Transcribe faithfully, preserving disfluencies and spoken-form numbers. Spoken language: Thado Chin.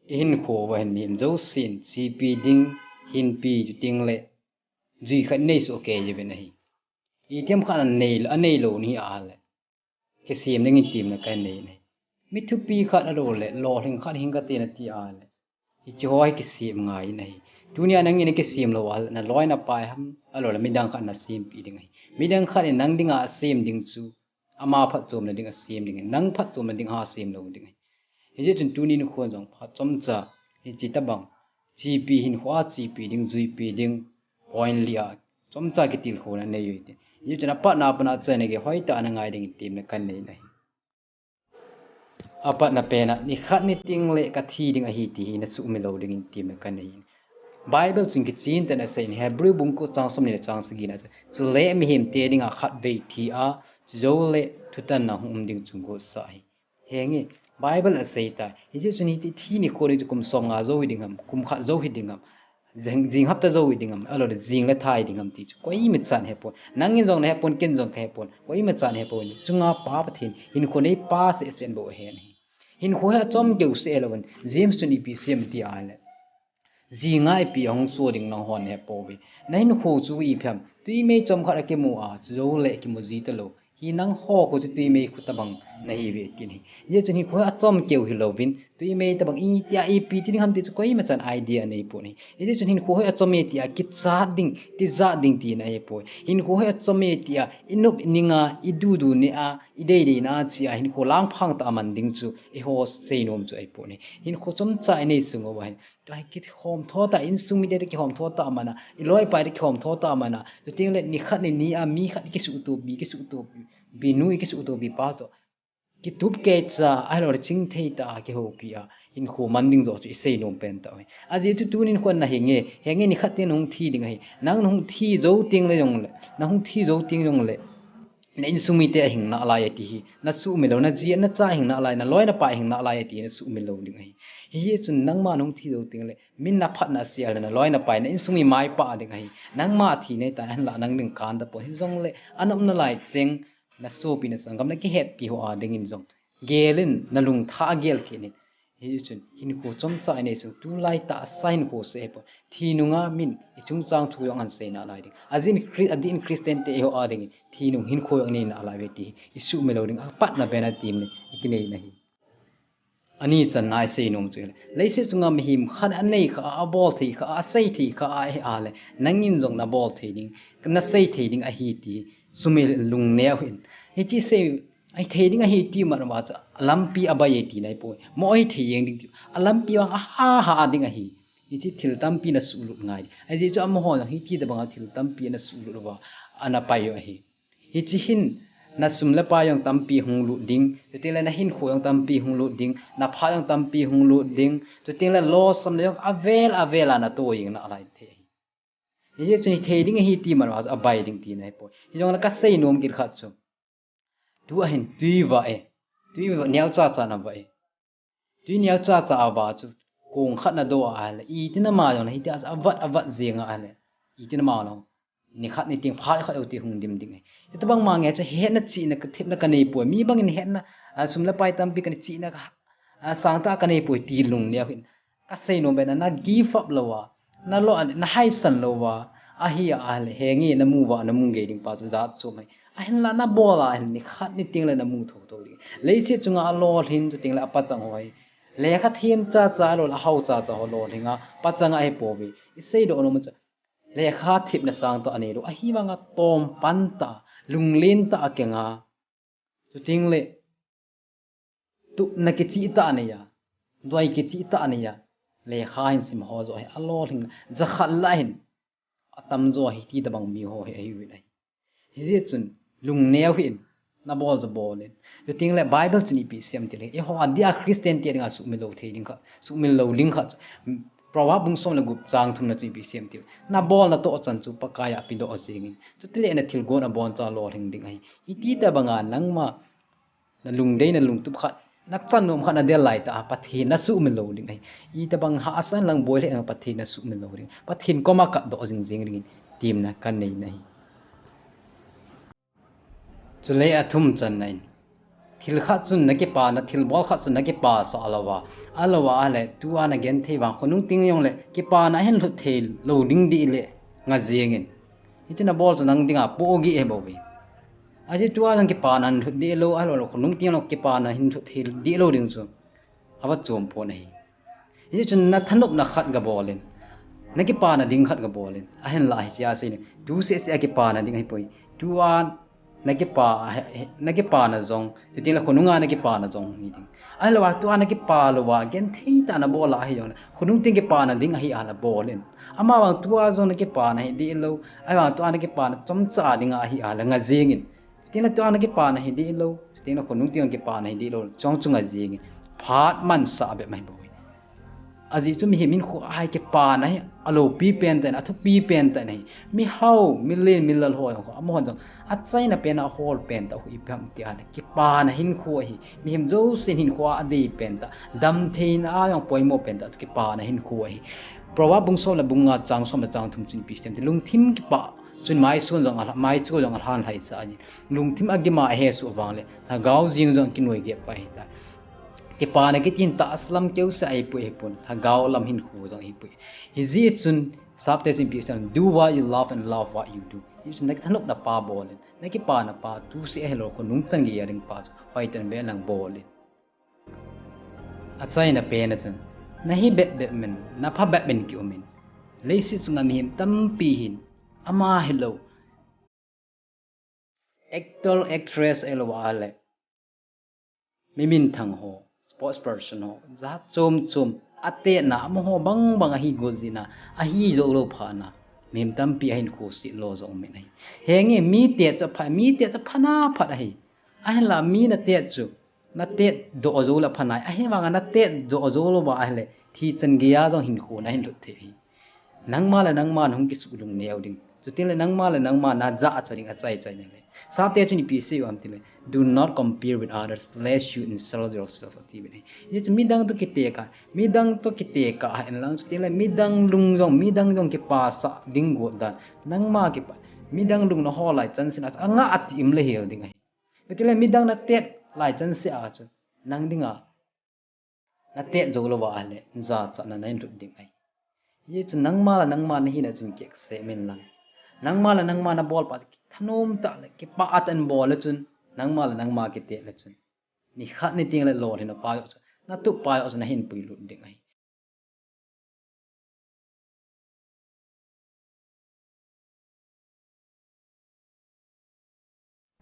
Ihinkho uva hin mihem jousen chepi ding, hinpi chu ting le jui khat nei soh kei jeh in ahi. Itiham khat anei, anei lou ni a le kisem ding in temna kanei ahi. Mi thupi khat ahilou le lolhing khat hing kate nati a le, hiche ho hi kisem ngai in ahi. Tunia nangin nakisem lou a le naloi napai ham ahilou le midang khat nasempeh ding ahi. Midang khat in nang dinga asem ding chu ama phatchomna ding asem ding ahi. Nang phatchomna ding a asem lou ding ahi. Hijeh chun tuni nikho jong phat chomcha hiche tobang chepi, hinkho a chepi ding, juipi ding, point li a chomcha kitilkhouna nei u hite. Hijeh chun apatna a pat a chu ana gei hoitah a ana ngai ding in temna kanei ahi. Apatna pen a, nikhat ni ting le kathi ding ahi ti hi nasuhmil lou ding in temna kanei. Bible chun kichen tah in asei in, Hebrew bung ko chang somni le chang sagi na chu, chule mihem te dinga khatvei thi a, chujou le thutanna hung um ding chu gotsa ahi. Henge, Bible asei tai. Hijeh chun hiti thi nikho ni chu kum somnga jou hi ding ham, kum khat jou hi ding ham, jing, jing hapta jou hi ding ham, ahilou le jing le tha hi ding ham ti chu koima chan hepon. Nangin jong nahepon, ken jong kahepon. Koima chan hepon. Chunga Pa Pathen, hinkho neipa seh seh in bou ahen ahi. Hinkho hi achom keu seh lou in, James chun ipi asei em ti a le, jinga ipi ahung soh ding nanghon nahepouve. Nahinkho chu ipi ham, twi mei chomkhat a kimu a, chujou le kimu ji talou. Hi nangho khu chu twi mei khu tobang nahiuve tin ahi. Hijeh chun hinkho hi achom keu hilouvin, twi mei tobang itia ipi ti ding ham ti chu koima chan idea anei pon ahi. Hijeh chun hinkho hi achom e tia kichat ding, tijat ding tina ahipoi. Hinkho hi achom e tia inop ining a, idudu ne a, ideidei na a che a, hinkho langphang tah a man ding chu eiho seinom chu ahipon ahi. Hinkho chomcha inei sung uva hin, tua hi kihom tho tah, insung mite toh kihom tho tah a man a, iloi ipai toh kihom tho tah a man a, chuteng le nikhat ni ni a mi khat kisuhtopi, kisuhtopi, pi nu kisuhtopi pa toh kitup keicha, ahilou le chingthei tah a kihoupi a, hinkho man ding joh chu iseinom pen tah ahi. Ajeh chu tuni nikho nahinge, henge nikhat teng nahung thi ding ahi. Nang nahung thi jou teng le jong le, nahung thi jou teng jong le, na insung mite ahing nalai e ti hi nasuhmil lou, naji nacha ahing nalai, naloi napai ahing nalai e ti hi nasuhmil lou ding ahi. Hijeh chun nangma nahung thi jou teng le, min naphat nase a le naloi napai, na insung mi maipah ding ahi. Nangma thi nei ta, ahinla nang ding kan tapon. Hijong le, anop nalai cheng, nasopi nasanggam nakihetpi ho a dingin jong gel in, nalung thah a gel kit in. Hijeh chun, hinkho chomcha inei sung, tulai tahsa hinkho seh hipon. Thi nunga min, ichungchang thu jong ahin sei nalai ding. Ajeh in Chri-, adeh in Christian te eiho a dingin, thi nung hinkho jong inei nalai uve ti hi, isuhmil lou ding, apatna pen a temna, ikinei ahi. Ani channa iseinom chu hile, leiset chunga mihem khat anei kha a, abol thei kha a, asei thei kha a, ahi a le, nangin jong nabol thei ding, nasei thei ding ahi ti, sumil lungneo hih in. Hiche sei, ahi thei ding ahi ti mat uva chu, alampi abai e tina ahipoi. Mo ahi thei jeng ding ti, alampi vang aha ha ding ahi. Hiche thil tampi nasuhlut ngai. Ajeh chu amaho jong hiti tobanga thil tampi nasuhlut uva, ana pai u ahi. Hiche hin, nasum le pai jong tampi hung lut ding, chuteng le nahinkho jong tampi hung lut ding, naphat jong tampi hung lut ding, chuteng le losam le jong avel avel a natoh jeng nalai thei ahi. Hijeh chun hithei ding ahi ti mat uva chu abai ding tina ahipoi. Hijong le kaseinom kit khat chu, tua hin twi vah e, twi vah neocha cha na vah e. Twi neocha cha a vah chu, kong khat nadoh a ahile, iti nama jong le hitia chu avat avat jeng a ahile, iti nama jong nikhat ni teng phat khat jou teng hung dim ding ahi. Chutobang ma nge chu hetna chihna ka thepna kanei poi. Mi bangin hetna, a, sum le pai tampi kanei, chihna ka, a, sangtah kanei poi ti lungneo hih in. Kaseinom pen a, na give up lou a, nalo a, nahaisan lou a, ahi a ahile, henge namu uva, namu gei ding pa chu jat chom ahi. Ahinla nabol a ahile, nikhat ni teng le namu thotho ding. Leiset chunga alolhin chuteng le apachang ho hi, lekha them cha cha ahilou le ahao cha cha ho lolhing a, pachang ahipouve. Iseidoh nom chu, lekha thepna sangtah aneilou, ahivanga tom pan tah, lunglen tah a keng a, chuteng le tupna kicheh tah anei a, duai kicheh tah anei a, lekha hin sim ho joh hi alolhing, jakhat lah hin atamjo hiti tobang mi ho hi ahiuvin ahi. Hijeh chun lungneo hih in, nabol chu bol in. Chuteng le Bible chun ipi asei em tile, eiho adeh a Christian te dinga suhmil lou thei ding kha, suhmil lou ding kha chu, Proverb bung som le gup chang thumna chu ipi asei em tile, nabol natoh chan chu Pakai a pedoh jeng in. Chutile nathilgon abonchan lolhing ding ahi. Hiti tobanga nangma nalungdei, nalungtup khat, nachan nom khat nadel laitah a Pathen nasuhmil lou ding ahi. Itobang hahsa inlang boi lheh inlang Pathen nasuhmil lou ding. Pathen koma katdoh jing jeng dingin temna kanei ahi. Chule athum channa in, Thil khat chun na kipana, thilbol khat chun na kipasah lou va, alou va ahile tua na genthei vang khonung teng jongle kipana ahin lhut thei lou ding dih le nga jingin. Hichu na bol chu nang dinga pohgih ahi bouve. Ajeh chu tua jong kipana ahin lhut dih lou, ahilou le khonung teng jongle kipana ahin lhut thei dih lou ding chu ava chom pon ahi. Hichun na thanopna khat gabol in, na kipana ding khat gabol in, ahinlah hiche a sei in, tu seh seh a kipana ding ahipoi. Tua na kipa, na kipana jong, chuteng le khonunga na kipana jong hi ding. Ahilou a tua na kipa lou a genthei tah na bol a ahi jongle khonung teng kipana ding ahi a la bol in. Amavang tua jong na kipana hi dih lou, ahivang tua na kipana chomcha dinga ahi a la nga jingin. Chuteng le tua na kipana hi dih lou, chuteng le khonung teng kipana hi dih lou, chong chunga jingin. Phat mansah bep mai bou. Ajeh chu mihem hinkho a hi kipana hi aloupi pen tah in, athupi pen tah in ahi. Mihao, milen, milal ho jong, amaho jong achaina pen a ahol pen tah u ipi ham tia le kipana hinkho ahi. Mihem jousen hinkho a adei pen tah, damtheina a jong poimo pen tah chu kipana hinkho ahi. Proverb bung som le bung nga chang som le chang thum chun ipi asei em ti, lungthim kipah chun maichun jong alha, maichun jong alhan lhaisah ahi. Lungthim agim a ahesoh vang le lhagao jeng jong kinoi gep pai ahitai. Kipana kiti hin tahsa lam keuseh a ahipoi, ahipon, lhagao lam hinkho jong ahipoi. Hijeh chun sapte chun ipi asei em, do what you love and love what you do. Hichun na kithanopna pa bol in, na kipana pa tu seh ahilou khonung chan gei a ding pa chu hoitah in beh lang bol in. Achaina pen a chun, na hi bep bep in, na pha bep bep in ki um in. Leiset chunga mihem tampi hin, ama hilou, actor, actress ahilou a le mi minthang ho, sports person ho, jat chom chom, atetna, amaho bang bang ahi got jeh in, ahi jou lou phat in, mihem tampi ahinkho set lou jong um in ahi. Henge, mi tet chu apha, mi tet chu aphana phat ahi. Ahinlah mi na tet chu, na tet doh jou le apha nai. Ahivanga na tet doh jou lou va ahile, thi chan gei a jong hinkho na hin lhut thei ahi. Nangma le nangma na hung kisuh lung neo ding. Chuteng le nangma le nangma na jachat ding achai chai na le. Sapte chun ipi asei u ham ti le, do not compare with others, lest you insult yourself, ati uvin ahi. Hichu midang toh kitekah, midang toh kitekah hen lang, chuteng le midang lung jong, midang jong kipasah ding got dan. Nangma kipa, midang lung na hol lai chan seh a, anga ati im le hel ding ahi. Chuteng le midang na tet lai chan seh a chu, nang dinga na tet jou lou va ahile, jachatna na hin lhut ding ahi. Hichu nangma le nangma na hina chun kiakseh min lang. Nangma le nangma na bol pa chu kithanom tah le, kipah tah in bol le chun, nangma le nangma kitet le chun, nikhat niteng le lolhinna pa joh chu, na tup pa joh chu na hin puilut ding ahi.